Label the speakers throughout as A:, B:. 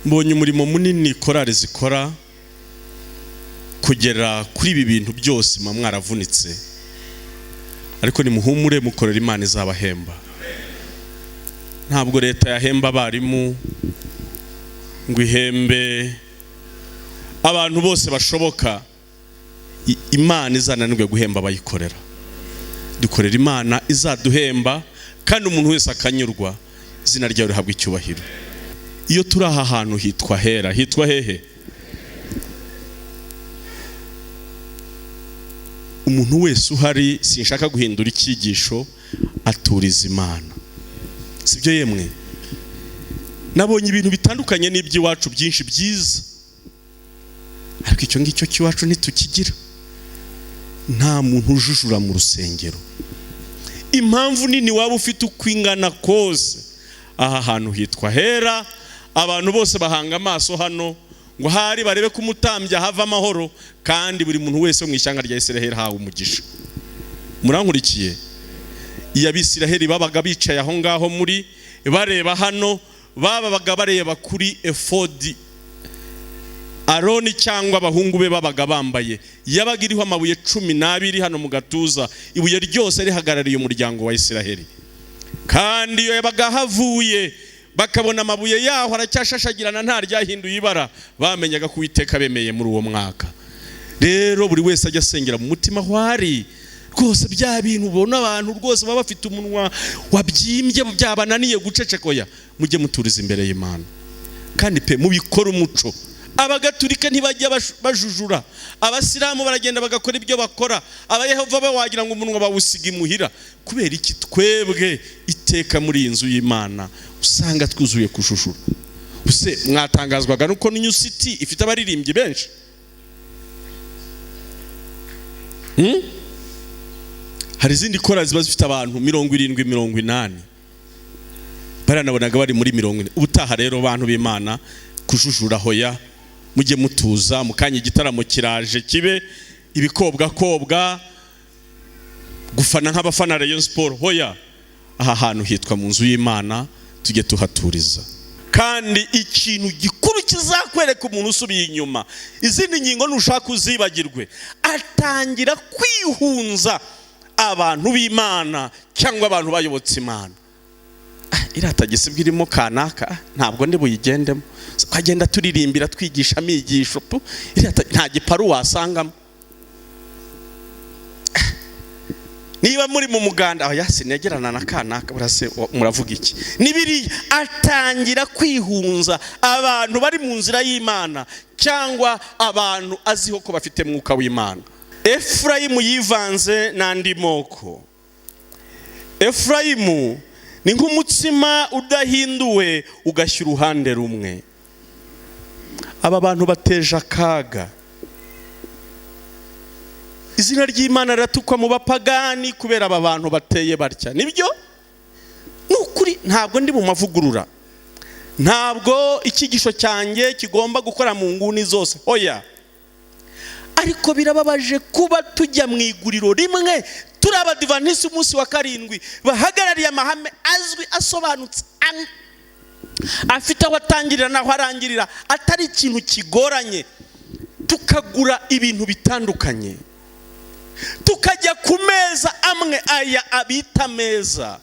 A: Mbonye umurimo munini korali zikora kugera kuri ibi bintu byose, muba mwaravunitse, ariko nimuhumure, mukorera Imana izabahemba. Ntabwo leta yahemba abarimu ngo ihembe abantu bose bashoboka, Imana izananirwe guhemba abayikorera. Dukorera Imana izaduhemba kandi umuntu wese akanyurwa, izina ryawe rihabwa icyubahiro. Iyo turi aha hantu hitwa hera, hitwa hehe? Umuntu wese uhari, sinshaka guhindura icyigisho, aturiza Imana, sibyo? Yemwe, nabonye ibintu bitandukanye n'iby'iwacu byinshi byiza, ariko icyo ngicyo cy'iwacu ntitukigira. Nta muntu ujujura mu rusengero. Impamvu nini waba ufite uko ingana kose, aha hantu hitwa hera, abantu bose bahanga amaso hano ngo hari barebe ko umutambyi ahava amahoro, kandi buri muntu wese mu ishyanga rya Isiraheli hawe umugisha. Murankurikiye? Iyo Abisiraheli babaga bicaye aho ngaho muri bareba hano, babaga bareba kuri efodi Aroni cyangwa abahungu be babaga bambaye, yabaga iriho amabuye 12 hano mu gatuza, ibuye ryose rihagarariye umuryango wa Isiraheli. Kandi iyo yabaga havuye bakabona amabuye yaho aracyashashagirana nta ryahinduye ibara, bamenyaga ko Uwiteka bemeye muri uwo mwaka. Rero buri wese ajya asengera mu mutima aho ari rwose, bya bintu ubona abantu rwose baba bafite umunwa wabyimbye byabananiye guceceka, oya, mujye muturiza imbere y'Imana. Kandi pe, mubikore umuco. Abagatulika ntibajya bajujura, abasilamu baragenda bagakora ibyo bakora, abayehova bo wagira ngo umunwa bawusiga imuhira. Kubera iki twebwe iteka muri iyi nzu y'Imana usanga twuzuye kujujura? Use mwatangazwaga nuko New City ifite abaririmbyi benshi? Hari izindi korali ziba zifite abantu 70, 80, baranabonaga bari muri 40. Ubutaha rero, bantu b'Imana, kujujura hoya, mujye mutuza. Mu kanya igitaramo kiraje kibe ibikobwa kobwa, gufana nk'abafana Rayon Sport, hoya. Aha hantu hitwa mu nzu y'Imana, tujye tuhaturiza. Kandi ikintu gikuru kizakwereka umuntu usubiye inyuma, izindi ngingo nushaka uzibagirwe, atangira kwihunza abantu b'Imana cyangwa abantu bayobotse Imana. Iriya tagisi irimo kanaka, ntabwo ndi buyigendemo, twagenda turirimbira twigisha amigisho, nta giparu wasangamo. Niba muri mu muganda, oya, sinegerana na kanaka, burase muravuga iki? Nibiriya atangira kwihunza abantu bari mu nzira y'Imana cyangwa abantu aziho ko bafite mwuka w'Imana. Efurayimu yivanze n'andi moko. Efurayimu ni nk'umutsima udahinduwe ugashyira uruhande rumwe. Aba bantu bateje akaga. Izina ry'Imana riratukwa mu bapagani kubera aba bantu bateye batya. Nibyo? Ni ukuri, ntabwo ndi mu mavugurura, ntabwo icyigisho cyanjye kigomba gukora mu nguni zose, oya. Ariko birababaje kuba tujya mu iguriro rimwe turi abadivanisi umunsi wa 7 bahagarariye amahame azwi asobanutse, afite aho atangirira n'aho arangirira, atari ikintu kigoranye, tukagura ibintu bitandukanye, tukajya ku meza amwe aya abita meza,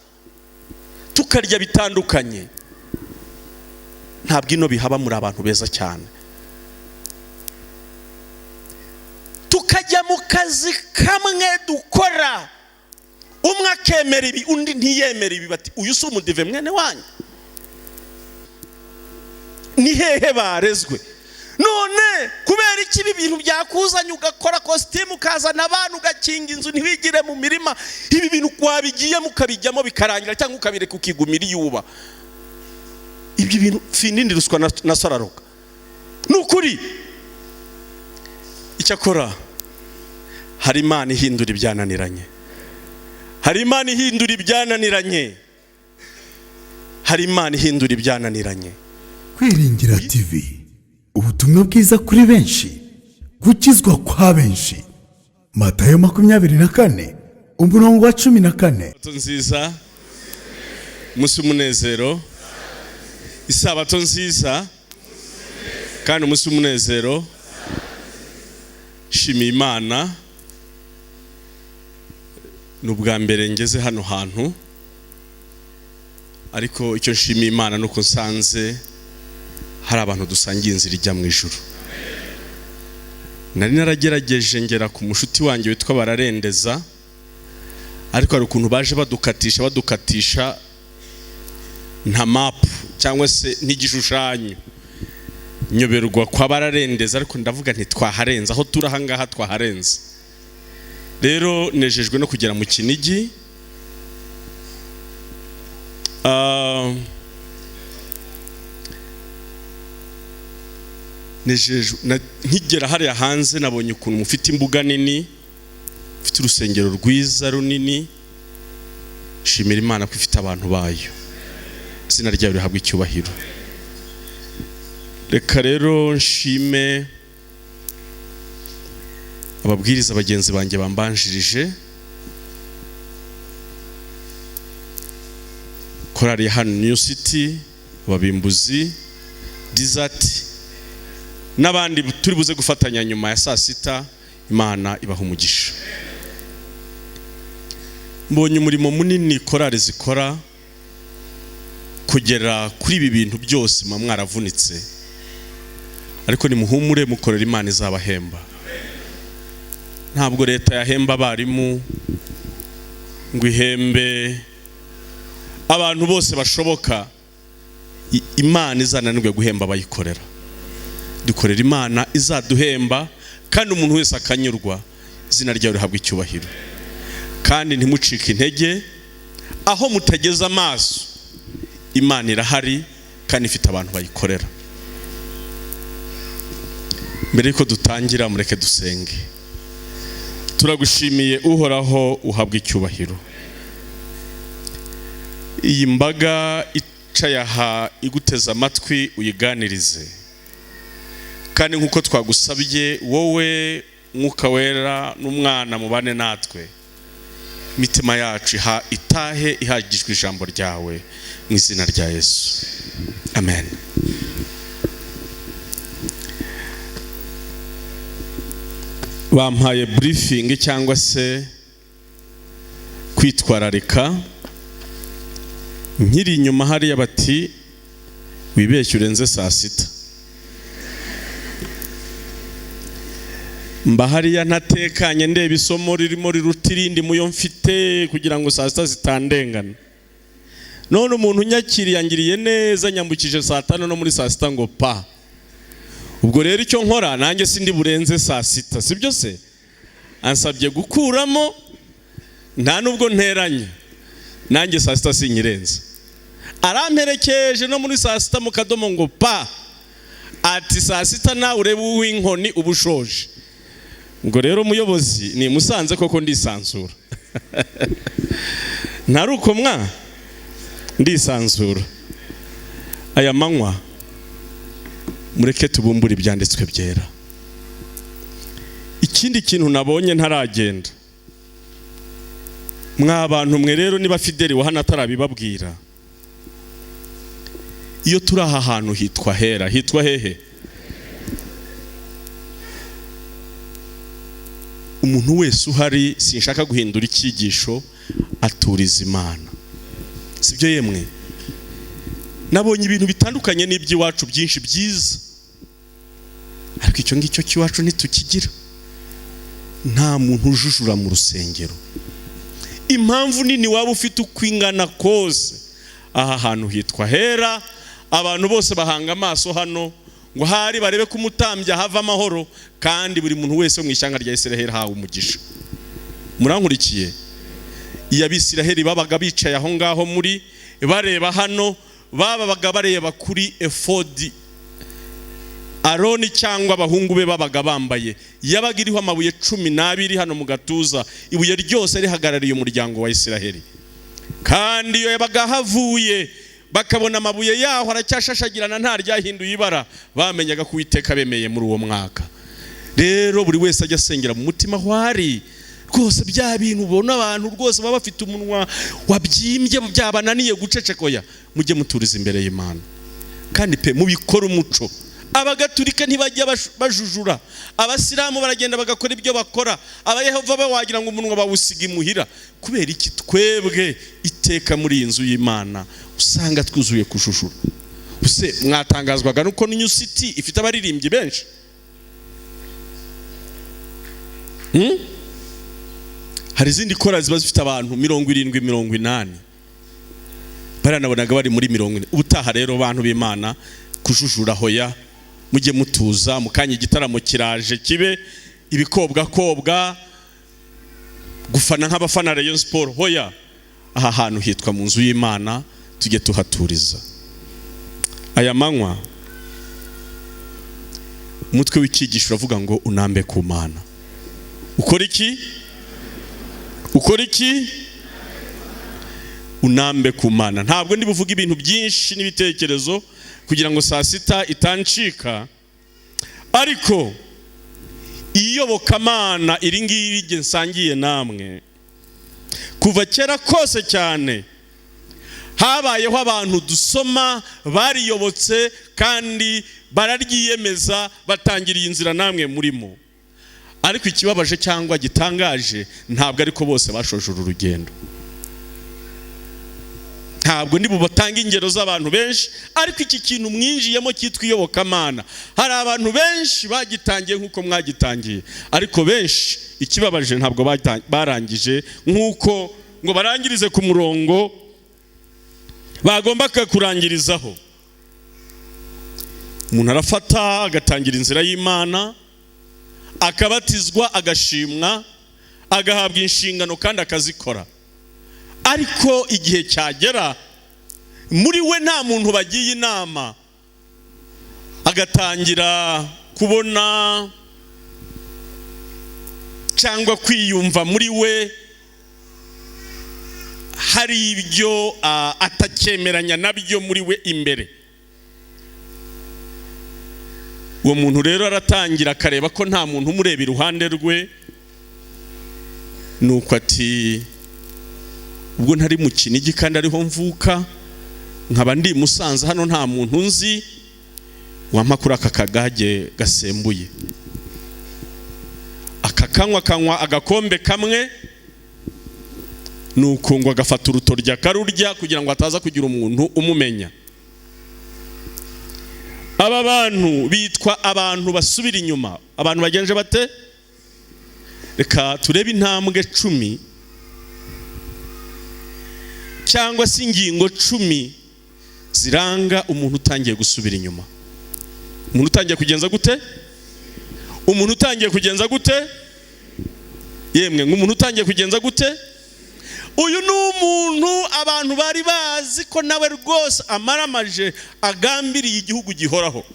A: tukarya bitandukanye. Ntabwo ino bihaba, muri abantu beza cyane. Tukajya mu kazi kamwe dukora, umwe akemera ibi undi ntiyemera ibi, bati uyu si umudive mwene wanyu, ni hehe barezwe? None kubera iki ibi bintu byakuzanye ugakora kositimu ukazana abantu ugakinga inzu ntiwigire mu mirima, ibi bintu wabigiyemo ukabijyamo bikarangira, cyangwa ukabireka ukigumira iyo uba? Ibyo bintu finindi ruswa na sararoka, ni ukuri. Icyakora hari Imana ihindura ibyananiranye, hari Imana ihindura ibyananiranye, hari Imana ihindura ibyananiranye.
B: Kwiringira TV, ubutumwa bwiza kuri benshi, gukizwa kwa benshi. Matayo 24 umurongo wa 14.
A: Isabato nziza, umunsi w'umunezero, isabato nziza. Kandi umunsi w'umunezero. Shimiye Imana, ni ubwa mbere ngeze hano hantu, ariko icyo nshimiye Imana ni uko nsanze hari abantu dusangiye inzira ijya mu ijuru. Nari naragerageje ngera ku mushuti wanjye witwa Bararendeza, ariko hari ukuntu baje badukatisha nta mapu cyangwa se n'igishushanyo, nyoberwa kwa Bararendeza, ariko ndavuga nti twaharenze, aho turi ahangaha twaharenze. Rero nejejwe no kugera mu Kinigi. Nejejwe nkigera hariya hanze, nabonye ukuntu mufite imbuga nini, mufite urusengero rwiza runini. Shimira Imana ko ifite abantu bayo, izina ryayo rihabwa icyubahiro. Reka rero nshime ababwiriza bagenzi banjye bambanjirije, korali hano New City, ababimbuzi, Desert n'abandi turi buze gufatanya nyuma ya saa sita. Imana ibaha umugisha. Mbonye umurimo munini korali zikora kugera kuri ibi bintu byose, mwa mwaravunitse, ariko nimuhumure, mukorera Imana izabahemba. Ntabwo leta yahemba abarimu ngo ihembe abantu bose bashoboka, Imana izananirwe guhemba abayikorera. Dukorera Imana izaduhemba, kandi umuntu wese akanyurwa, izina ryayo rihabwa icyubahiro. Kandi ntimucike intege, aho mutageze amaso Imana irahari kandi ifite abantu bayikorera. Mbere yuko dutangira, mureke dusenge. Turagushimiye Uhoraho, uhabwa icyubahiro. Iyi mbaga icaye aha iguteze amatwi uyiganirize, kandi nk'uko twagusabye wowe Mwuka Wera n'Umwana mubane natwe, imitima yacu itahe ihagijwe ijambo ryawe, mu izina rya Yesu, amen. Bampaye briefing cyangwa se kwitwararika, nkiri inyuma hariya bati wibeshye urenze saa sita. Mba hariya ntatekanye, ndeba isomo ririmo riruta irindi muyo mfite kugira ngo saa sita zitandengana. None umuntu unyakiriye angiriye neza, nyambukije saa tanu no muri saa sita ngo pa. Ubwo rero icyo nkora nanjye sindi burenze saa sita, sibyo se? Ansabye gukuramo, nta nubwo nteranye, nanjye saa sita sinyirenze. Aramperekeje no muri saa sita mu kadomo ngo pa, ati saa sita nawe urebe uw'inkoni ubushoje. Ngo rero umuyobozi ni Musanze koko ndisanzura. Ntaruko mwa ndisanzura. Aya manywa mureke tubumbure ibyanditswe byera. Ikindi kintu nabonye ntaragenda, mwa bantu mwe rero, niba Fideli wa hano atarabibabwira, iyo turi aha hantu hitwa hera, hitwa hehe? Umuntu wese uhari, sinshaka guhindura icyigisho, aturiza Imana, sibyo yemwe? Nabonye ibintu bitandukanye n'iby'iwacu byinshi byiza, ariko icyo ngicyo cy'iwacu ntitukigira. Nta muntu ujujura mu rusengero. Impamvu nini waba ufite uko ingana kose, aha hantu hitwa hera, abantu bose bahanga amaso hano ngo hari barebe ko umutambyi hava amahoro, kandi buri muntu wese mu ishyanga rya Isiraheli hawe umugisha. Murankurikiye? Iyo Abisiraheli babaga bicaye aho ngaho muri bareba hano, babaga bareba kuri efodi Aroni cyangwa abahungu be babaga bambaye, yabaga iriho amabuye 12 hano mu gatuza, ibuye ryose rihagarariye umuryango wa Isiraheli. Kandi iyo yabaga havuye bakabona amabuye yaho aracyashashagirana nta ryahinduye ibara, bamenyaga ko Uwiteka bemeye muri uwo mwaka. Rero buri wese ajya asengera mu mutima aho ari rwose, bya bintu ubona abantu rwose baba bafite umunwa wabyimbye byabananiye guceceka, oya, mujye muturiza imbere y'Imana. Kandi pe mubikora umuco, Abagatulika ntibajya bajujura, Abasilamu baragenda bagakora ibyo bakora, Abayehova bo wagira ngo umunwa bawusiga imuhira. Kubera iki twebwe iteka muri iyi nzu y'Imana usanga twuzuye kujujura? Use mwatangazwaga nuko New City ifite abaririmbyi benshi? Hari izindi kora ziba zifite abantu 70, 80, baranabonaga bari muri 40. Ubutaha rero bantu b'Imana, kujujura hoya, mujye mutuza. Mukanya igitaramo kiraje kibe ibikobwa kobwa, gufana nk'abafana Rayon Sport hoya. Aha hantu hitwa mu nzu y'Imana, tujye tuhaturiza. Aya manywa umutwe w'icyigisho uravuga ngo unambe ku Mana. Ukora iki? Ukora iki? Unambe ku Mana. Ntabwo ndi buvuge ibintu byinshi n'ibitekerezo kugira ngo saa sita itancika, ariko iyobokamana iri ngiri nge nsangiye namwe, kuva kera kose cyane habayeho abantu dusoma bariyobotse kandi bararyiyemeza, batangira iyi nzira namwe murimo. Ariko ikibabaje cyangwa gitangaje, ntabwo ariko bose bashoje uru rugendo. Ntabwo ndi bubatange ingero z'abantu benshi, ariko iki kintu mwinjiyemo cyitwa iyobokamana, hari abantu benshi bagitangiye nk'uko mwagitangiye, ariko benshi ikibabaje ntabwo barangije nk'uko ngo barangirize ku murongo bagombaga kurangirizaho. Umuntu arafata agatangira inzira y'Imana, akabatizwa, agashimwa, agahabwa inshingano kandi akazikora, ariko igihe cyagera muri we nta muntu bagiye inama, agatangira kubona cyangwa kwiyumva muri we hari ibyo atakemeranya nabyo muri we imbere. Uwo muntu rero aratangira akareba ko nta muntu umureba iruhande rwe, nuko ati ubwo ntari mu Kinigi kandi ariho mvuka, nkaba ndi Musanze hano nta muntu nzi, wampa kuri aka kagage gasembuye. Akakanywa kanywa agakombe kamwe, nuko ngo agafata urutoryi akarurya kugira ngo ataza kugira umuntu umumenya. Aba bantu bitwa abantu basubira inyuma. Abantu bagenje bate? Reka turebe intambwe 10 cyangwa se ingingo 10 ziranga umuntu utangiye gusubira inyuma. Umuntu utangiye kugenza gute? Umuntu utangiye kugenza gute? Yemwe, umuntu utangiye kugenza gute? Uyu ni umuntu abantu bari bazi ko nawe rwose amaramaje, agambiriye igihugu gihoraho,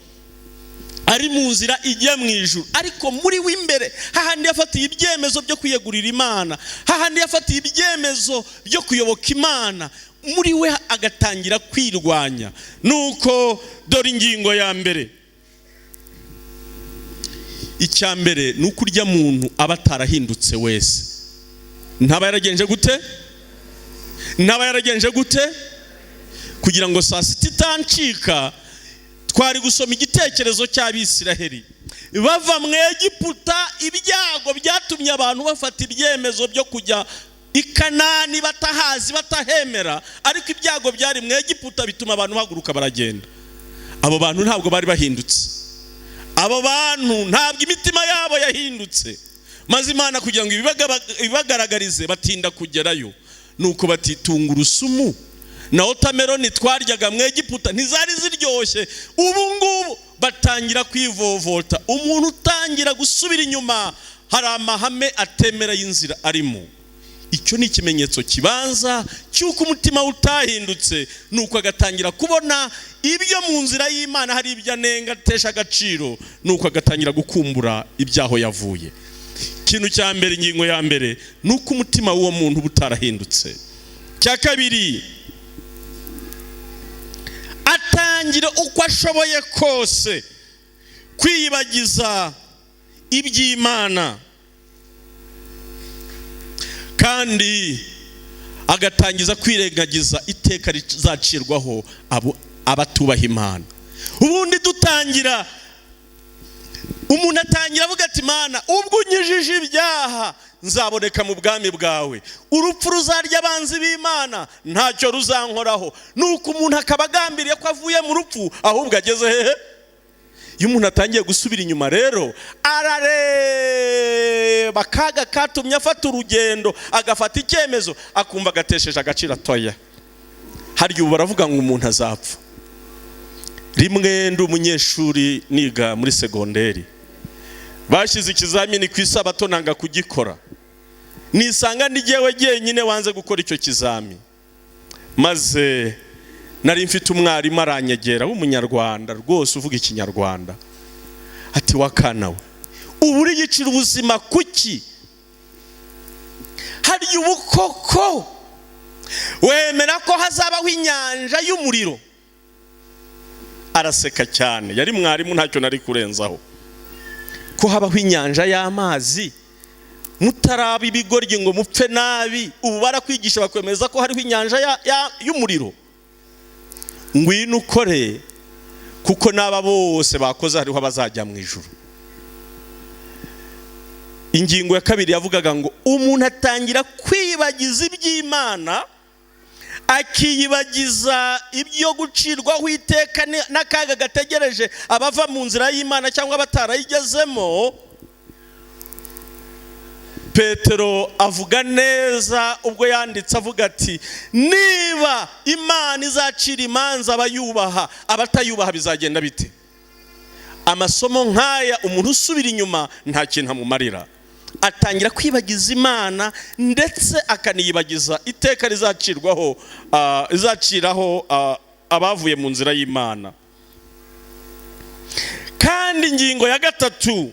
A: ari mu nzira ijya mu ijuru, ariko muri we imbere hahandi yafatiye ibyemezo byo kwiyegurira Imana, hahandi yafatiye ibyemezo byo kuyoboka Imana, muri we agatangira kwirwanya. Nuko dore ingingo ya mbere. Icya mbere ni uko urya muntu aba atarahindutse wese. Ntaba yaragenje gute? Ntaba yaragenje gute? Kugira ngo saa sita itancika, twari gusoma igitekerezo cy'Abisiraheli bava mu Egiputa. Ibyago byatumye abantu bafata ibyemezo byo kujya i Kanani batahazi, batahemera, ariko ibyago byari mu Egiputa bituma abantu bahaguruka baragenda. Abo bantu ntabwo bari bahindutse, abo bantu ntabwo imitima yabo yahindutse, maze Imana kugira ngo ibibagaragarize batinda kugerayo. Nuko bati tungurusumu na watermelon twaryaga mu Egiputa ntizari ziryoshye, ubu ngubu batangira kwivovota. Umuntu utangira gusubira inyuma hari amahame atemera y'inzira arimo. Icyo ni ikimenyetso kibanza cy'uko umutima utahindutse. Nuko agatangira kubona ibyo mu nzira y'Imana hari ibyo anenga, atesha agaciro, nuko agatangira gukumbura ibyaho yavuye. Ikintu cya mbere, ingingo ya mbere, ni uko umutima w'uwo muntu uba utarahindutse. Cya kabiri, atangira uko ashoboye kose kwiyibagiza iby'Imana, kandi agatangiza kwirengagiza iteka rizacirwaho abatubaha Imana. Ubundi dutangira Umuntu atangira avuga ati: "Mana, ubwo unyijije ibyaha, nzaboneka mu bwami bwawe. Urupfu ruzarya abanzi b'Imana, ntacyo ruzankoraho." Nuko umuntu akaba agambiriye ko avuye mu rupfu, ahubwo ageze hehe? Iyo umuntu atangiye gusubira inyuma rero, arareba akaga katumye afata urugendo, agafata icyemezo, akumva agatesheje agaciro atoya. Harya ubu baravuga ngo umuntu azapfa rimwe. Ndi umunyeshuri niga muri segonderi, bashyize ikizamini ku Isabato, nanga kugikora. Nisanga ndi jyewe jyenyine wanze gukora icyo kizami. Maze nari mfite umwarimu, aranyegera, w'Umunyarwanda rwose uvuga Ikinyarwanda, ati: "Wakana we, ubu urigicira ubuzima kuki? Harya ubu koko wemera ko hazabaho inyanja y'umuriro?" Araseka cyane, yari mwarimu, ntacyo nari kurenzaho. Ko habaho inyanja y'amazi, mutaraba ibigoryi ngo mupfe nabi, ubu barakwigisha bakwemeza ko hariho inyanja y'umuriro? Ngwino ukore, kuko n'aba bose bakoze hariho abazajya mu ijuru. Ingingo ya kabiri yavugaga ngo umuntu atangira kwibagiza iby'Imana, akiyibagiza ibyo gucirwaho iteka n'akaga gategereje abava mu nzira y'Imana cyangwa batarayigezemo. Petero avuga neza ubwo yanditse avuga ati: "Niba Imana izacira imanza abayubaha, abatayubaha bizagenda bite?" Amasomo nk'aya, umuntu usubira inyuma nta kintu amumarira. Atangira kwibagiza Imana, ndetse akaniyibagiza iteka rizacirwaho, rizaciraho abavuye mu nzira y'Imana. Kandi ingingo ya gatatu,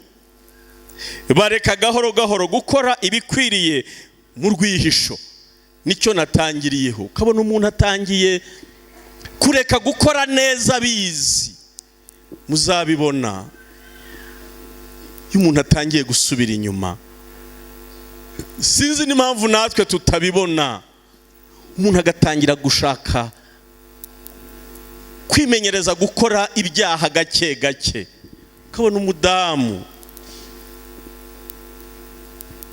A: bareka gahoro gahoro gukora ibikwiriye mu rwihisho. Nicyo natangiriyeho. Ukabona umuntu atangiye kureka gukora neza abizi. Muzabibona iyo umuntu atangiye gusubira inyuma. Sinzi n'impamvu natwe tutabibona. Umuntu agatangira gushaka kwimenyereza gukora ibyaha gake gake. Ukabona umudamu,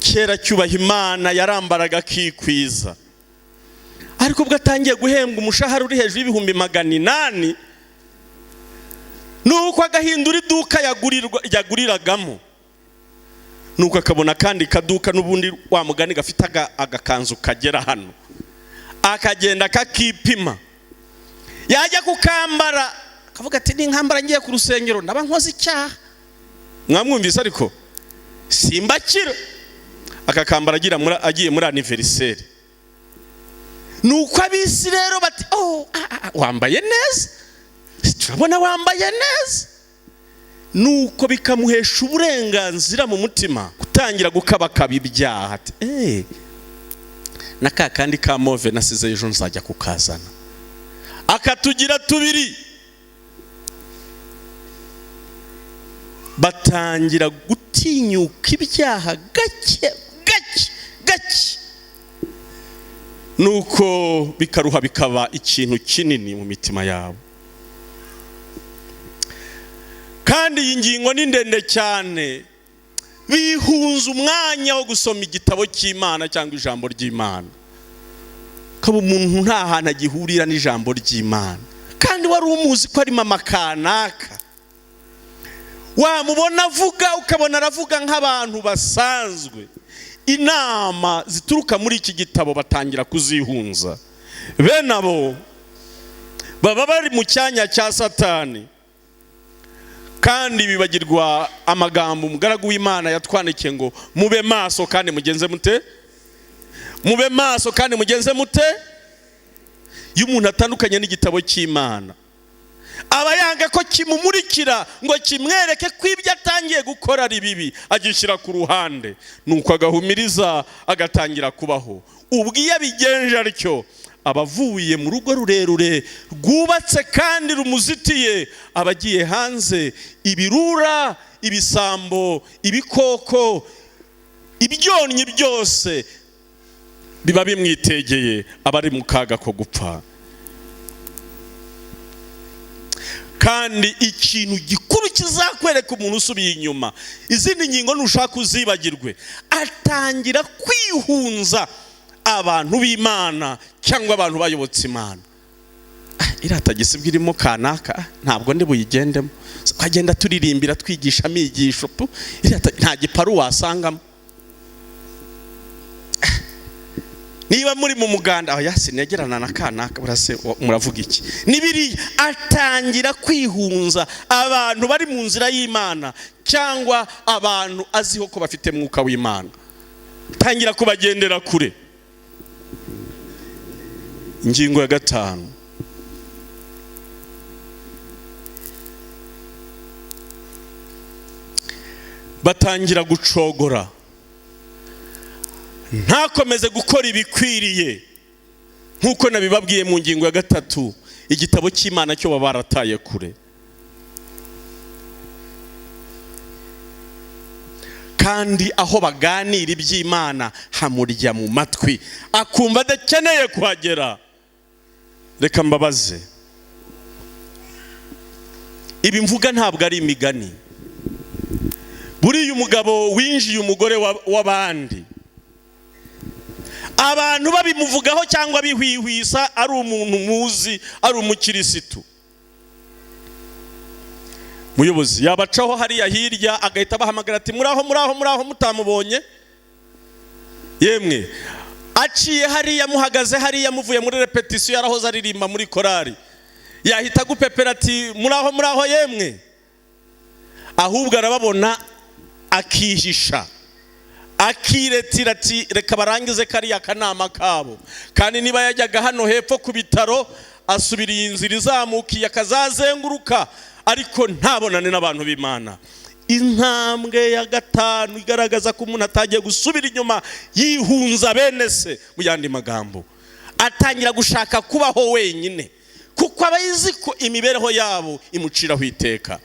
A: kera cyubaha Imana, yarambaraga akikwiza, ariko ubwo atangiye guhembwa umushahara uri hejuru y'800,000, nuko agahindura iduka yaguriragamo, nuko akabona akandi kaduka n'ubundi wa mugani gafite agakanzu kagera hano, akagenda akakipima, yajya kukambara akavuga ati: "Ninkambara ngiye ku rusengero ndaba nkoze icyaha." Mwamwumvise? Ariko simbakira, akakambara agiye muri anniversaire. Nuko ab'isi rero bati: "Oh, wambaye neza, turabona wambaye neza." Nuko bikamuhesha uburenganzira mu mutima gutangira gukabakaba ibyaha, ati: "Eh, na ka kandi ka mauve nasize ejo nzajya kukazana." Akatugira tubiri. Batangira gutinyuka ibyaha gake gake gake, nuko bikaruha, bikaba ikintu kinini mu mitima yabo. Kandi iyi ngingo ni ndende cyane. Bihunza umwanya wo gusoma igitabo cy'Imana cyangwa ijambo ry'Imana. Kaba umuntu nta hantu agihurira n'ijambo ry'Imana, kandi wari umuzi ko ari mama kanaka, wamubona avuga ukabona aravuga nk'abantu basanzwe. Inama zituruka muri iki gitabo batangira kuzihunza. Bene abo baba bari mu cyanya cya Satani, kandi bibagirwa amagambo umugaragu w'Imana yatwandikiye ngo: "Mube maso kandi mugenze mute? Mube maso kandi mugenze mute?" Iyo umuntu atandukanye n'igitabo cy'Imana, aba yanga ko kimumurikira ngo kimwereke ko ibyo atangiye gukora ari bibi, agishyira ku ruhande, nuko agahumiriza, agatangira kubaho. Ubwo iyo abigenje atyo, aba avuye mu rugo rurerure rwubatse kandi rumuzitiye, aba agiye hanze. Ibirura, ibisambo, ibikoko, ibyonnyi byose biba bimwitegeye, aba ari mu kaga ko gupfa. Kandi ikintu gikuru cyane Kizakwereka umuntu usubiye inyuma, izindi ngingo nushaka uzibagirwe. Atangira kwihunza abantu b'Imana cyangwa abantu bayobotse Imana. Iriya tagisi irimo kanaka, ntabwo ndi buyigendemo. Twagenda turirimbira, twigisha amigisho, nta giparu wasangamo. Niba muri mu muganda, oya sinegerana na kanaka, burase muravuga iki? Nibiri atangira kwihunza abantu bari mu nzira y'Imana cyangwa abantu aziho ko bafite mwuka w'Imana, tangira kubagendera kure. Ingingo ya 5, batangira gucogora, ntakomeze gukora ibikwiriye. Nkuko nabibabwiye mu ngingo ya 3, igitabo cy'Imana cyo baba barataye kure. Kandi aho baganira iby'Imana hamurya mu matwi, akumva adakeneye kuhagera. Reka mbabaze, ibi mvuga ntabwo ari imigani. Buriya umugabo winjiye umugore w'abandi, abantu babimuvugaho cyangwa bihwihwisa ari umuntu muzi, ari umukirisitu, muyobozi yabacaho hariya hirya agahita bahamagara ati muraho muraho muraho, mutamubonye. Yemwe aciye hariya, muhagaze hariya, muvuye muri repetisiyo, yarahoze aririmba muri korari, yahita agupepera ati muraho muraho. Yemwe ahubwo arababona akihisha, akiretira ati reka barangize kariya kanama kabo. Kandi niba yajyaga hano hepfo ku bitaro, asubira iyi nzira izamukiye akazazenguruka, ariko ntabonane n'abantu b'Imana. Intambwe ya 5 igaragaza ko umuntu atagiye gusubira inyuma, yihunza bene se. Mu yandi magambo, atangira gushaka kubaho wenyine, kuko aba azi ko imibereho yabo imuciraho iteka.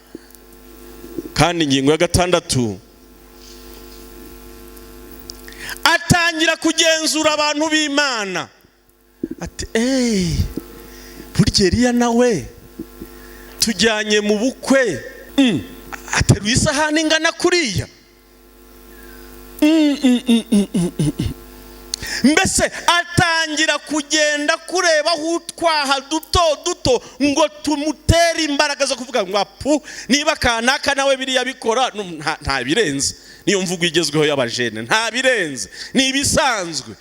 A: Kandi ingingo ya 6, atangira kugenzura abantu b'Imana. Ati burya Eliya nawe tujyanye mu bukwe, ateruye isahani ingana kuriya. Mbese atangira kugenda kureba aho utwaha duto duto ngo tumutere imbaraga zo kuvuga ngo apu, niba kanaka nawe biriya bikora, nta birenze. Niyo mvugo igezweho y'abajene, nta birenze, ni ibisanzwe.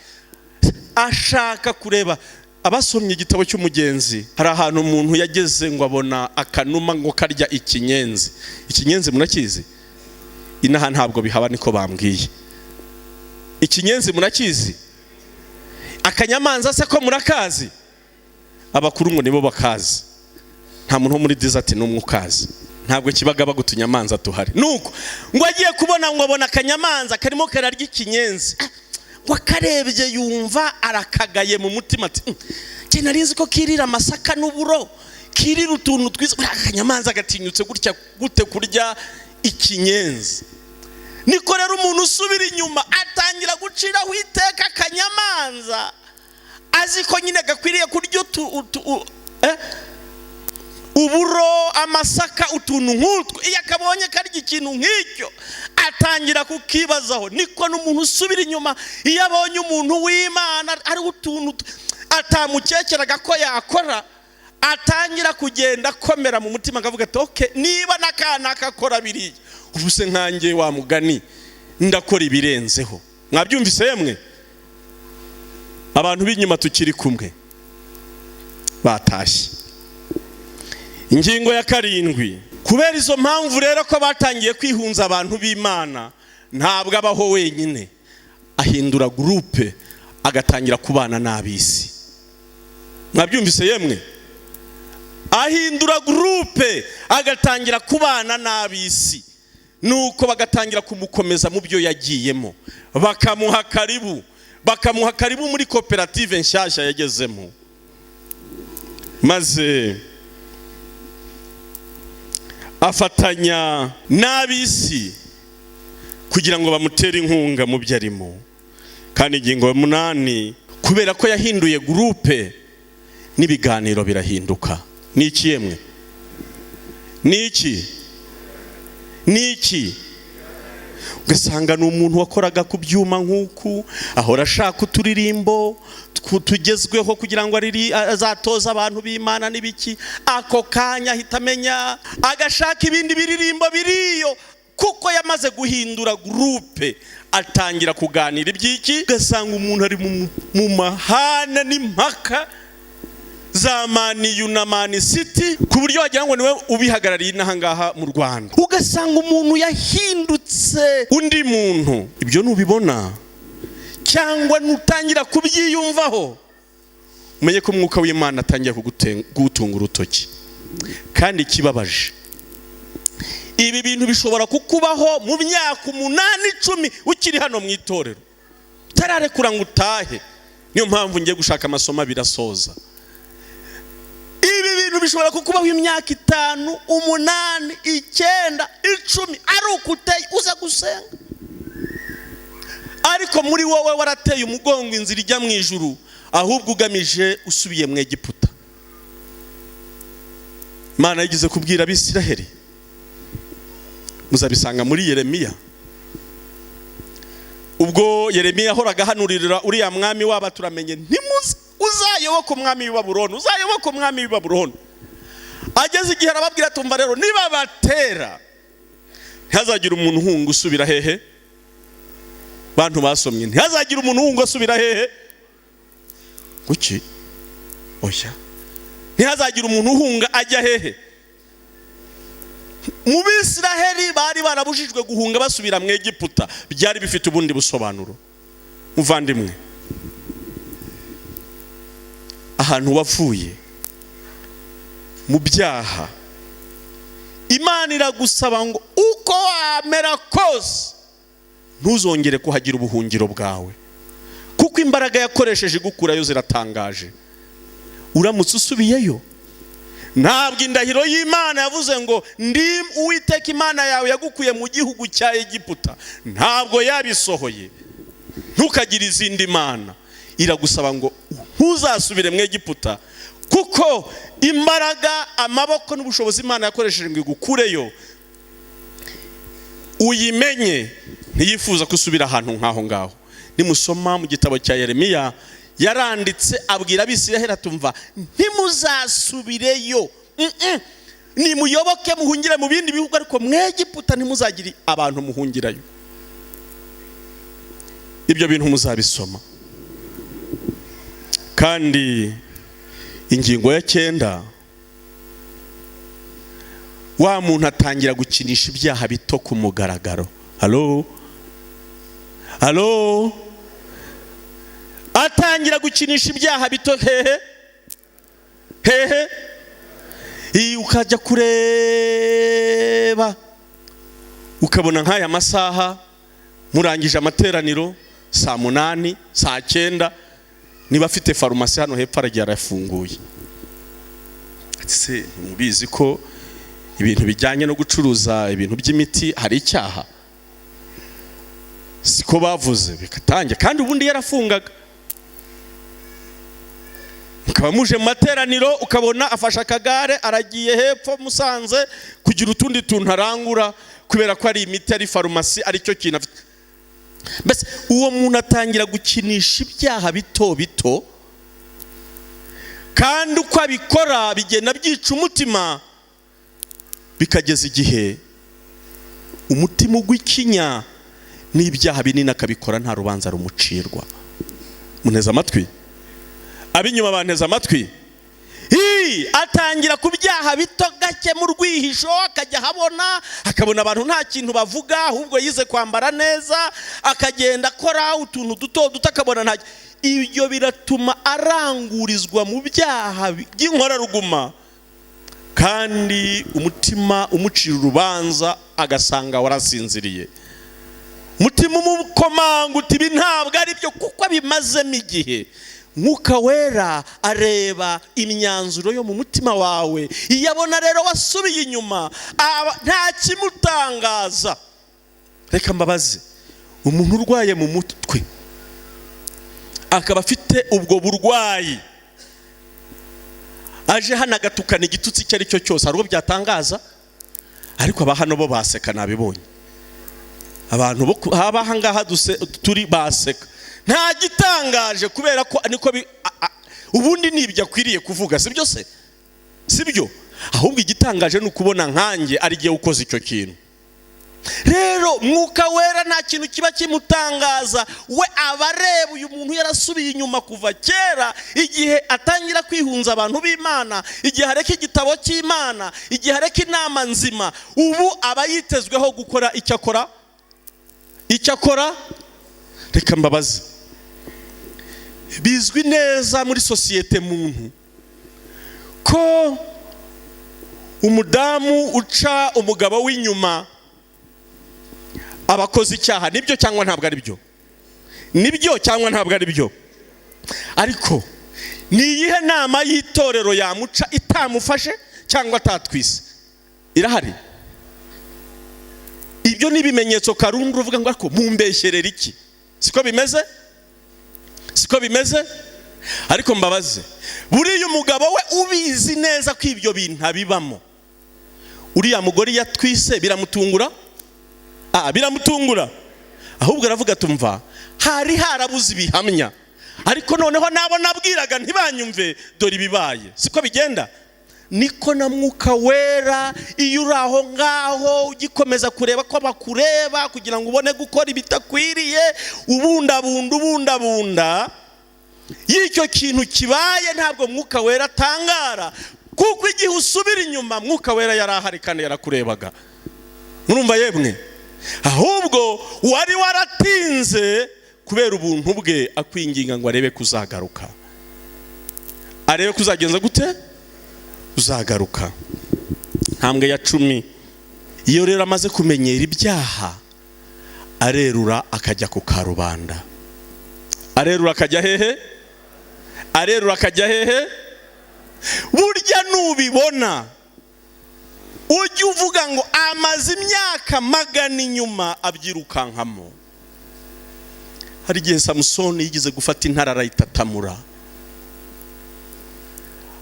A: Ashaka kureba. Abasomye igitabo cy'umugenzi, hari ahantu umuntu yageze ngo abona akanuma ngo karya ikinyenzi. Ikinyenzi murakizi? Inaha ntabwo bihaba, niko bambwiye. Ikinyenzi murakizi? Akanyamanza se ko murakazi? Abakuru ngo nibo bakazi, nta muntu wo muri desert n'umwe ukazi. Ntabwo kibaga bagutunyamanza tuhari. Nuko ngo agiye kubona ngo abona akanyamanza karimo kararya ikinyenzi, ngo akarebye yumva arakagaye mu mutima ati njye nari nzi ko kirira amasaka n'uburo, kirira utuntu twiza, akanyamanza gatinyutse gutya gute kurya ikinyenzi. Niko rero umuntu usubira inyuma atangira guciraho iteka akanyamanza, azi ko nyine gakwiriye kurya uburo, amasaka, utuntu nk'utwo. Iyo akabonye karya ikintu nk'icyo atangira kukibazaho. Niko n'umuntu usubira inyuma iyo abonye umuntu w'Imana ari utuntu atamukekeraga ko yakora, atangira kugenda akomera mu mutima akavuga ati okay, niba n'akana akora biriya, ubu se nkanjye wa mugani ndakora ibirenzeho. Mwabyumvise yemwe? Abantu b'inyuma tukiri kumwe batashye. Ingingo ya 7, kubera izo mpamvu rero ko batangiye kwihunza abantu b'Imana, ntabwo abaho wenyine, ahindura groupe agatangira kubana n'abisi. Mwabyumvise yemwe? Ahindura groupe agatangira kubana n'abisi, nuko bagatangira kumukomeza mu byo yagiyemo, bakamuha karibu, bakamuha karibu muri koperative nshyashya yagezemo. Maze afatanya n'abisi kugira ngo bamutere inkunga mu byo arimo. Kandi ingingo ya 8, kubera ko yahinduye groupe n'ibiganiro birahinduka. Ni iki yemwe? Ni iki? Ni iki? Ugasanga ni umuntu wakoraga ku byuma nk'uku, ahora ashaka uturirimbo tugezweho kugira ngo azatoze abantu b'Imana n'ibiki. Ako kanya ahita amenya, agashaka ibindi biririmbo biriyo, kuko yamaze guhindura groupe, atangira kuganira iby'iki. Ugasanga umuntu ari mu mahane n'impaka za Man U na Man City, ku buryo wagira ngo niwe ubihagarariye inaha ngaha mu Rwanda. Ugasanga umuntu yahindutse undi muntu. Ibyo nubibona cyangwa nutangira kubyiyumvaho, umenye ko Umwuka w'Imana atangiye kugutunga urutoki. Kandi ikibabaje, ibi bintu bishobora kukubaho mu myaka 8, 10, ukiri hano mu itorero, utararekura ngo utahe. Niyo mpamvu ngiye gushaka amasomo abiri asoza. Ibi bintu bishobora kukubaho imyaka 5, 8, 9, 10, ari uko uteye, uza gusenga, ariko muri wowe warateye umugongo inzira ijya mu ijuru, ahubwo ugamije usubiye mu Egiputa. Imana yigeze kubwira Abisiraheli, muzabisanga muri Yeremiya, ubwo Yeremiya yahoraga ahanurira uriya mwami waba, turamenye ntimuze uzayoboke umwami w'i Babuloni, uzayoboke umwami w'i Babuloni. Ageze igihe arababwira, tumva rero, nibabatera ntihazagire umuntu uhunga usubira hehe? Bantu basomye, ntihazagire umuntu uhunga asubira hehe? Kuki? Oya, ntihazagire umuntu uhunga ajya hehe? Mu Bisiraheli bari barabujijwe guhunga basubira mu Egiputa, byari bifite ubundi busobanuro. Muvandimwe, ahantu wavuye mu byaha, Imana iragusaba ngo uko wamera kose ntuzongere kuhagira ubuhungiro bwawe, kuko imbaraga yakoresheje igukurayo ziratangaje. Uramutse usubiyeyo, ntabwo indahiro y'Imana yavuze ngo ndi Uwiteka Imana yawe yagukuye mu gihugu cya Egiputa, ntabwo yabisohoye. Ntukagire izindi mana. Iragusaba ngo ntuzasubire mu Egiputa, kuko imbaraga, amaboko n'ubushobozi Imana yakoresheje ngo igukureyo uyimenye, ntiyifuza ko usubira ahantu nk'aho ngaho. Nimusoma mu gitabo cya Yeremiya, yaranditse abwira Abisiraheli, atumva ntimuzasubireyo, nimuyoboke muhungire mu bindi bihugu, ariko mu Egiputa ntimuzagire abantu muhungirayo. Ibyo bintu muzabisoma. Kandi ingingo ya 9, wa muntu atangira gukinisha ibyaha bito ku mugaragaro. Halo, halo, atangira gukinisha ibyaha bito hehe hehe? Ukajya kureba ukabona nk'aya masaha murangije amateraniro saa 8, saa 9, niba afite farumasi hano hepfo aragiye arafunguye. Se mubizi ko ibintu bijyanye no gucuruza ibintu by'imiti hari icyaha? Siko bavuze bikatangira. Kandi ubundi yarafungaga. Mukaba muje mu materaniro, ukabona afashe akagare aragiye hepfo Musanze kugira utundi tuntu arangura, kubera ko ari imiti, ari farumasi, aricyo kintu afite. Mbese uwo muntu atangira gukinisha ibyaha bito bito, kandi uko abikora bigenda byica umutima, bikageza igihe umutima ugwa ikinya, n'ibyaha binini akabikora nta rubanza rumucirwa. Muneze amatwi, ab'inyuma banteze amatwi. Atangira ku byaha bito gake mu rwihisho, akajya ahabona, akabona abantu nta kintu bavuga, ahubwo yize kwambara neza, akagenda akora utuntu duto duto, akabona nta. Ibyo biratuma arangurizwa mu byaha by'inkoraruguma, kandi umutima umucira urubanza agasanga warasinziriye. Umutima umukomanga uti ibi ntabwo ari byo, kuko abimazemo igihe. Mwuka Wera areba imyanzuro yo mu mutima wawe. Iyo abona rero wasubiye inyuma, nta kimutangaza. Reka mbabaze, umuntu urwaye mu mutwe akaba afite ubwo burwayi, aje hano agatukana igitutsi icyo ari cyo cyose, hari uwo byatangaza? Ariko aba hano bo baseka, nabibonye. Abantu bo haba aha ngaha turi baseka, nta gitangaje, kubera ko niko ubundi ni ibyo akwiriye kuvuga, sibyo se? Sibyo? Ahubwo igitangaje ni ukubona nkanjye ari igihe ukoze icyo kintu. Rero Mwuka Wera nta kintu kiba kimutangaza. We aba areba uyu muntu yarasubiye inyuma kuva kera, igihe atangira kwihunza abantu b'Imana, igihe areka igitabo cy'Imana, igihe areka inama nzima. Ubu aba yitezweho gukora icyo akora, icyo akora. Reka mbabaze, bizwi neza muri sosiyete muntu ko umudamu uca umugabo w'inyuma abakoze icyaha, nibyo cyangwa ntabwo ari byo? Nibyo cyangwa ntabwo ari byo? Ariko ni iyihe nama y'itorero yamuca itamufashe cyangwa atatwise? Irahari. Ibyo ni ibimenyetso karundu uvuga ngo ariko mumbeshyerera iki? Siko bimeze? Siko bimeze? Ariko mbabaze, buriya umugabo we ubizi neza ko ibyo bintu abibamo, uriya mugore iyo atwise biramutungura? Biramutungura? Ahubwo aravuga, tumva hari harabuze ibihamya, ariko noneho nabo nabwiraga ntibanyumve, dore ibibaye. Siko bigenda? Niko na Mwuka Wera, iyo uri aho ngaho ugikomeza kureba ko bakureba kugira ngo ubone gukora ibitakwiriye, ubundabunda ubundabunda, iyo icyo kintu kibaye ntabwo Mwuka Wera atangara, kuko igihe usubira inyuma Mwuka Wera yari ahari kandi yarakurebaga. Murumva yemwe? Ahubwo wari waratinze, kubera ubuntu bwe akwinginga ngo arebe ko uzagaruka, arebe ko uzagenza gute, uzagaruka. Ntambwe ya 10, iyo rero amaze kumenyera ibyaha, arerura akajya ku karubanda. Arerura akajya hehe? Arerura akajya hehe? Burya nubibona ujye uvuga ngo amaze imyaka magana inyuma abyirukankamo. Hari igihe Samusoni yigeze gufata intara arayitatamura.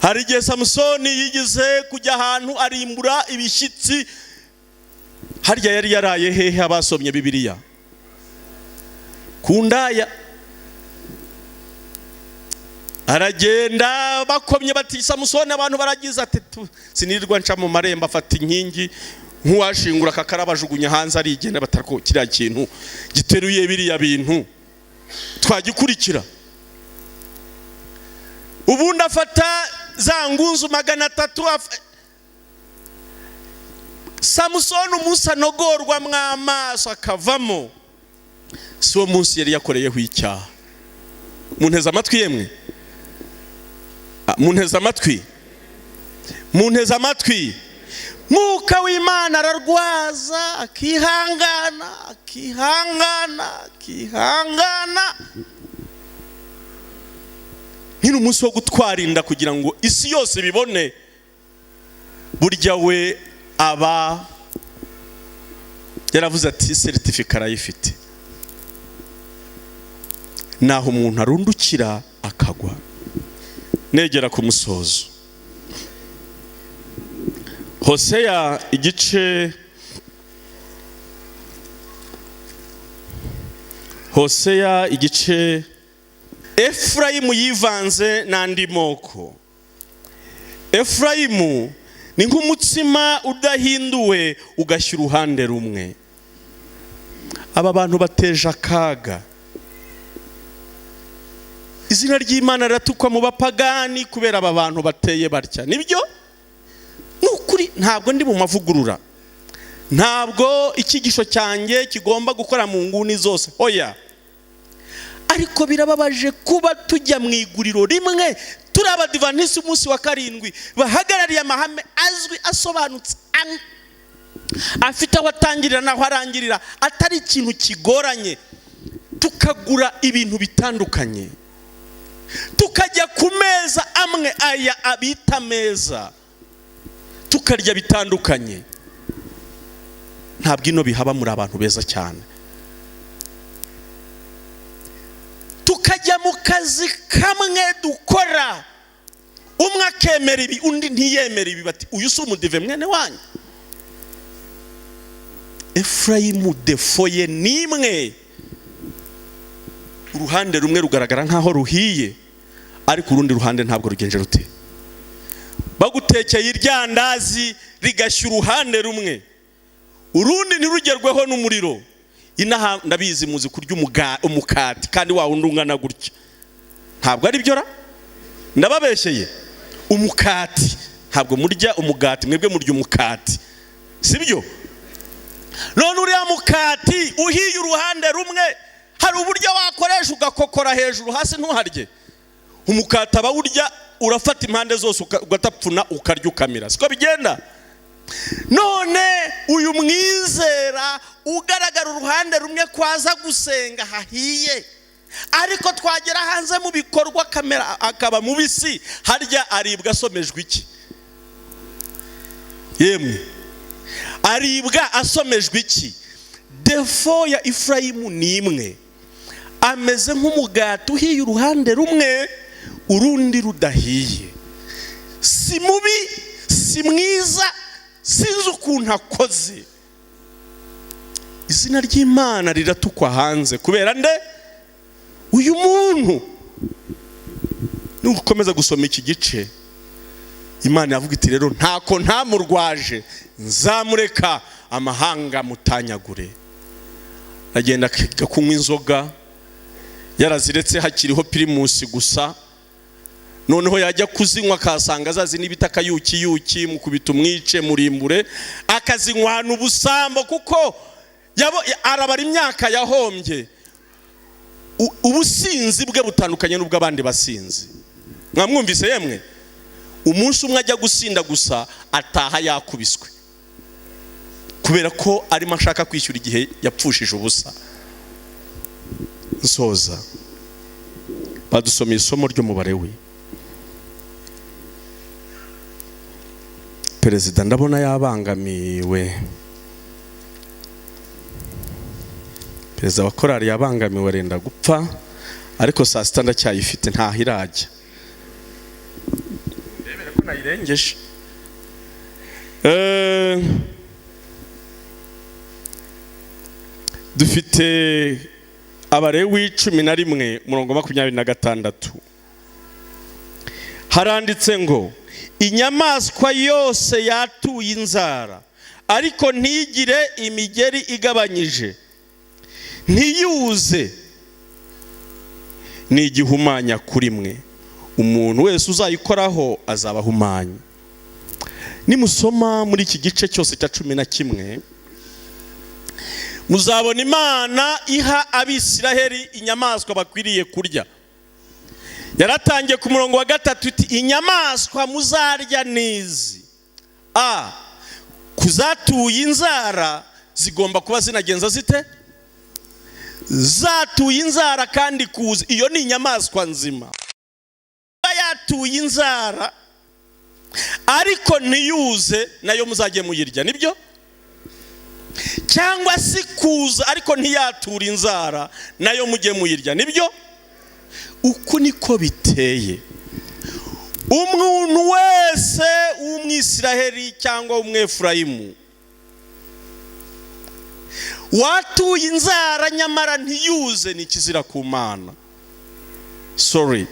A: Hari igihe Samusoni yigeze kujya ahantu arimbura ibishyitsi. Harya yari yaraye hehe? Abasomye Bibiliya, ku ndaya. Aragenda, bakomye bati Samusoni, abantu baragize ati sinirirwa nca mu marembo. Afata inkingi nk'uwashingura akakaraba, ajugunya hanze, arigenda. Batarako kiriya kintu giteruye biriya bintu twagikurikira? Ubundi afata za ngunzu 300. Samusoni umunsi anogorwa mw'amaso akavamo, si wo munsi yari yakoreyeho icyaha. Munteze amatwi yemwe, munteze amatwi, munteze amatwi. Mwuka w'Imana ararwaza, akihangana, akihangana, akihangana. Nyine umunsi wo gutwara inda kugira ngo isi yose ibibone, burya we aba yaravuze ati certificat arayifite. Naho umuntu arundukira akagwa. Negera ku musozo, Hoseya igice, Hoseya igice, Efurayimu yivanze n'andi moko. Efurayimu ni nk'umutsima udahinduwe ugashyira uruhande rumwe. Aba bantu bateje akaga. Izina ry'Imana riratukwa mu bapagani kubera aba bantu bateye batya. Nibyo? Ni ukuri, ntabwo ndi mu mavugurura, ntabwo icyigisho cyanjye kigomba gukora mu nguni zose, oya. Ariko birababaje kuba tujya mu iguriro rimwe turi Abadivanisi umunsi wa karindwi, bahagarariye amahame azwi, asobanutse, afite aho atangirira n'aho arangirira, atari ikintu kigoranye, tukagura ibintu bitandukanye, tukajya ku meza amwe aya abita meza, tukarya bitandukanye. Ntabwo ino bihaba, muri abantu beza cyane. Tukajya mu kazi kamwe dukora, umwe akemera ibi undi ntiyemera ibi, bati uyu si umudive mwene wanyu. Efurayimu défaut ye ni imwe: uruhande rumwe rugaragara nk'aho ruhiye, ariko urundi ruhande ntabwo rugenje rute. Bagutekeye iryandazi rigashya uruhande rumwe, urundi ntirugerweho n'umuriro. Inaha ndabizi muzi kurya umukati, kandi wa wundi ungana gutya. Ntabwo ari byo ra? Ndababeshyeye? Umukati, ntabwo murya umugati mwebwe, murya umukati, si byo? None uriya mukati uhiye uruhande rumwe, hari uburyo wakoresha ugakokora hejuru, hasi ntuharye? Umukati abawurya urafata impande zose, ugatapfuna, ukarya, ukamira. Siko bigenda? None uyu mwizera ugaragara uruhande rumwe, kwaza gusenga hahiye, ariko twagera hanze mu bikorwa kamera akaba mubisi, harya aribwa asomejwe iki? Yemwe, aribwa asomejwe iki? Défaut ya Efurayimu ni imwe: ameze nk'umugati uhiye uruhande rumwe, urundi rudahiye. Si mubi, si mwiza, sinzi ukuntu akoze. Izina ry'Imana riratukwa hanze kubera nde? Uyu muntu. Nukomeza gusoma iki gice, Imana yavuga iti: "Rero ntako ntamurwaje, nzamureka amahanga mutanyagure." Agenda akiga kunywa inzoga, yaraziretse hakiriho Primus gusa. Noneho yajya kuzinywa akasanga azazi n'ibita akayukiyuki, mukubita umwice murimbure, akazinywana ubusambo, kuko arabara imyaka yahombye. Ubusinzi bwe butandukanye n'ubw'abandi basinzi. Mwamwumvise yemwe? Umunsi umwe ajya gusinda gusa, ataha yakubiswe, kubera ko arimo ashaka kwishyura igihe yapfushije ubusa. Nsoza, badusomeye isomo ry'umubare we. Perezida ndabona yabangamiwe, perezida wa korali yabangamiwe, arenda gupfa, ariko saa sita ndacyayifite, ntaho irajya. Ndebere ko nayirengeje. Dufite Abalewi 11, umurongo 26. Haranditse ngo: "Inyamaswa yose yatuye inzara ariko ntigire imigeri igabanyije, ntiyuze, ni igihumanya kuri mwe. Umuntu wese uzayikoraho azaba ahumanye." Nimusoma muri iki gice cyose cya 11, muzabona Imana iha Abisiraheli inyamaswa bakwiriye kurya. Yaratangiye ku murongo wa 3 iti: "Inyamaswa muzarya nizi: a kuzatuye inzara zigomba kuba zinagenza zite? Zatuye inzara kandi kuza." Iyo ni inyamaswa nzima. Yatuye inzara ariko ntiyuze, nayo muzajye muyirya, nibyo? Cyangwa se kuza ariko ntiyatura inzara, nayo mujye muyirya, nibyo? Uku niko biteye. Umuntu wese w'Umwisiraheli cyangwa w'Umwefurayimu watuye inzara nyamara ntiyuze, ni ikizira ku Mana. Sorry,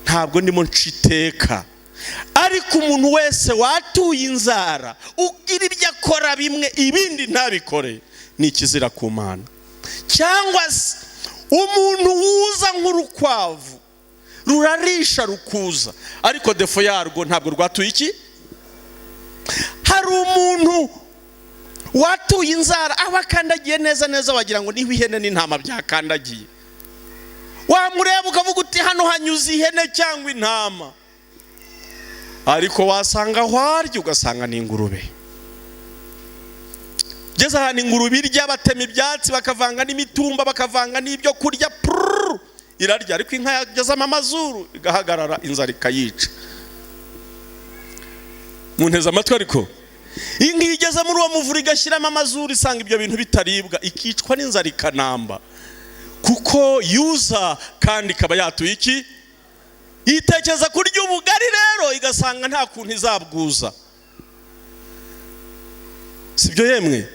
A: ntabwo ndimo nciteka, ariko umuntu wese watuye inzara, ugira ibyo akora bimwe ibindi ntabikore, ni ikizira ku Mana. Cyangwa se umuntu wuza nk'urukwavu, rurarisha rukuza, ariko défaut yarwo ntabwo rwatuye iki. Hari umuntu watuye inzara, aho akandagiye neza neza wagira ngo niho ihene n'intama byakandagiye. Wamureba ukavuga uti: "Hano hanyuze ihene cyangwa intama," ariko wasanga aho arya ugasanga ni ingurube. Ugeze ahantu ingurube irya, batema ibyatsi bakavanga n'imitumba, bakavanga n'ibyo kurya, pururu, irarya. Ariko inka yagezamo amazuru igahagarara, inzara ikayica. Munteze amatwi? Ariko inka iyo igeze muri uwo muvure igashyiramo amazuru, isanga ibyo bintu bitaribwa, ikicwa n'inzara, ikanamba, kuko yuza kandi ikaba yatuye iki. Yitekereza kurya ubugari rero, igasanga nta kuntu izabwuza. Sibyo yemwe?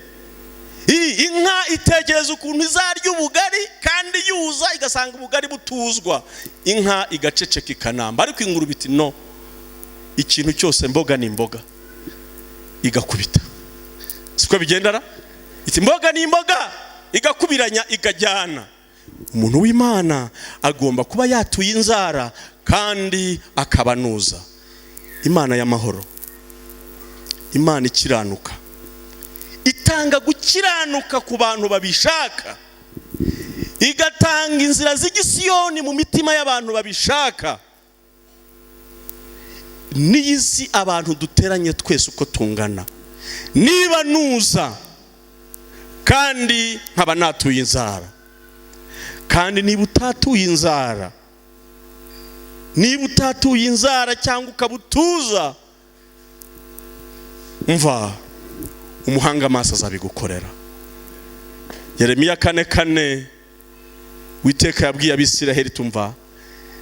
A: Inka itekereza ukuntu izarya ubugari kandi yuza igasanga ubugari butuzwa, inka igaceceka ikanamba. Ariko ingurube iti: "No, ikintu cyose mboga ni imboga," igakubita. Siko bigendara? Iti: "Imboga ni imboga," igakubiranya, ikajyana. Umuntu w'Imana agomba kuba yatuye inzara kandi akabanuza. Imana y'amahoro, Imana ikiranuka, itanga gukiranuka ku bantu babishaka, igatanga inzira z'igisiyoni mu mitima y'abantu babishaka. N'izi abantu duteranye twese uko tungana, niba nuza kandi nkaba natuye inzara, kandi niba utatuye inzara, niba utatuye inzara cyangwa ukaba utuza, mva umuhanga amaso azabigukorera. Yeremiya 4:4, Witeka yabwiye Abisiraheli: "Tumva,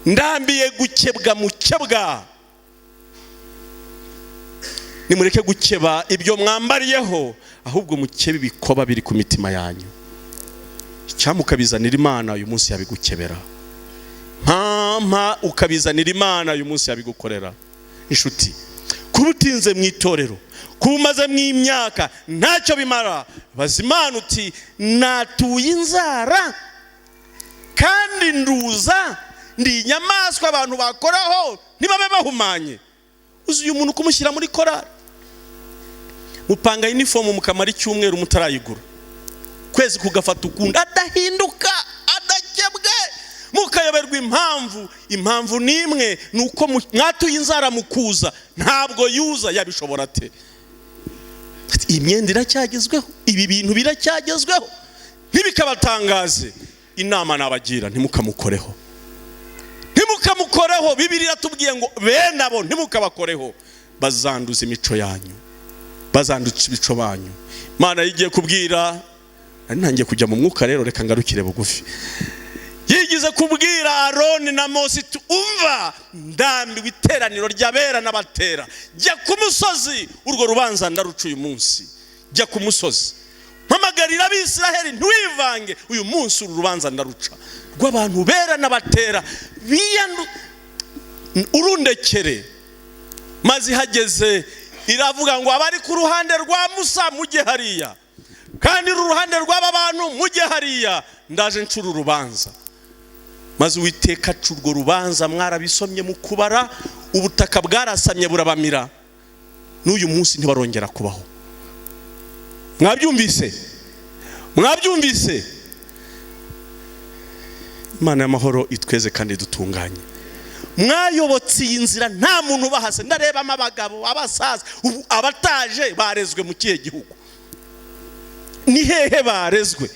A: ndambiye gukebwa mukebwa. Nimureke gukeba ibyo mwambariyeho, ahubwo mukebe ibikoba biri ku mitima yanyu." Icyampa ukabizanira Imana uyu munsi, yabigukebera. Mpampa ukabizanira Imana uyu munsi, yabigukorera. Inshuti, kuba utinze mu itorero, kuba umazemo imyaka, ntacyo bimara. Baza Imana uti: "Natuye inzara kandi nduza, ndi inyamaswa abantu bakoraho ntibabe bahumanye?" Uzi uyu muntu kumushyira muri korari, mupanga uniform mukamara icyumweru mutarayigura, kwezi kugafata ukundi, adahinduka, adakebwe, mukayoberwa impamvu. Impamvu ni imwe, ni uko mwatuye inzara mukuza. Ntabwo yuza, yabishobora ate? Iyi myenda iracyagezweho, ibi bintu biracyagezweho. Ntibikabatangaze. Inama nabagira: ntimukamukoreho, ntimukamukoreho. Bibiri iratubwiye ngo bene abo ntimukabakoreho, bazanduza imico yanyu, bazanduza imico banyu. Imana yigiye kubwira, nari ntangiye kujya mu mwuka rero, reka ngarukire bugufi. Yigize kubwira Aroni na Mose iti: "Umva, ndambiwe iteraniro ry'abera n'abatera. Jya ku musozi, urwo rubanza ndaruca uyu munsi. Jya ku musozi, mpamagarira Abisiraheli, ntiwivange. Uyu munsi uru rubanza ndaruca rw'abantu bera n'abatera biyandu, urundekere." Maze ihageze iravuga ngo: "Abari ku ruhande rwa Musa mujye hariya, kandi uru ruhande rw'aba bantu mujye hariya, ndaje ncura urubanza." Maze Uwiteka aca urwo rubanza. Mwarabisomye mu Kubara, ubutaka bwarasamye burabamira, n'uyu munsi ntibarongera kubaho. Mwabyumvise? Mwabyumvise? Imana y'amahoro itweze kandi dutunganye. Mwayobotse iyi nzira nta muntu ubahase. Ndarebamo abagabo, abasaza, ubu abataje barezwe mu kihe gihugu? Ni hehe barezwe?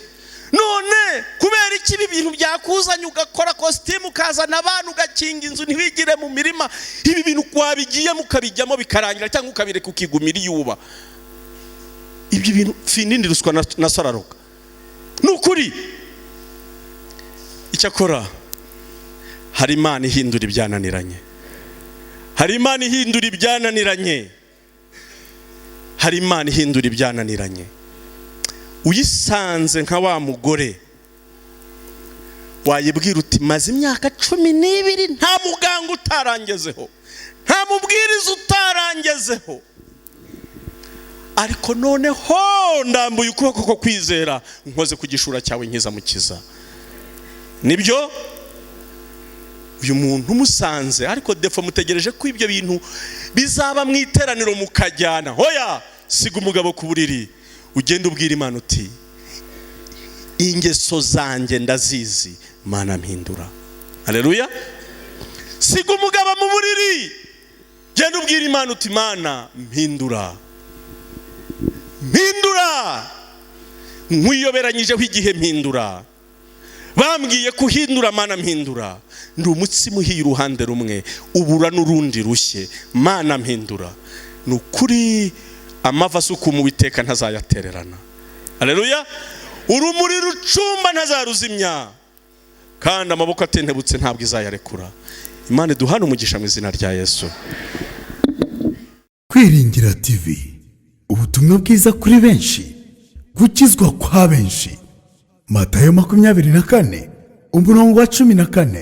A: None kubera iki ibi bintu byakuzanye, ugakora kositimu, ukazana abantu, ugakinga inzu, ntiwigire mu mirima? Ibi bintu wabigiyemo ukabijyamo bikarangira, cyangwa ukabireka ukigumira iyo uba. Ibyo bintu finindi ruswa na sararoga ni ukuri. Icyakora hari Imana ihindura ibyananiranye, hari Imana ihindura ibyananiranye, hari Imana ihindura ibyananiranye. Uyisanze nka wa mugore, wayibwira uti: "Maze imyaka 12, nta muganga utarangezeho, nta mubwiriza utarangezeho, ariko noneho ndambuye ukuboko ko kwizera, nkoze ku gishura cyawe, nkiza mukiza." Nibyo, uyu muntu umusanze. Ariko defo mutegereje ko ibyo bintu bizaba mu iteraniro mukajyana. Hoya, siga umugabo ku buriri, ugenda ubwira Imana uti: "Ingeso zanjye ndazizi, Mana mpindura." Aleluya! Siga umugabo mu buriri, genda ubwira Imana uti: "Mana mpindura, mpindura, nkwiyoberanyijeho igihe, mpindura. Bambwiye ko uhindura, Mana mpindura. Ndi umutsima uhiye uruhande rumwe, ubura n'urundi rushye. Mana mpindura." Ni ukuri, amavi asukuma Uwiteka ntazayatererana. Aleluya! Urumuri rucumba ntazaruzimya, kandi amaboko atentebutse ntabwo izayarekura. Imana iduhane umugisha mu izina rya Yesu.
B: Kwiringira TV, ubutumwa bwiza kuri benshi. Gukizwa kwa benshi. Matayo 24 umurongo wa 14.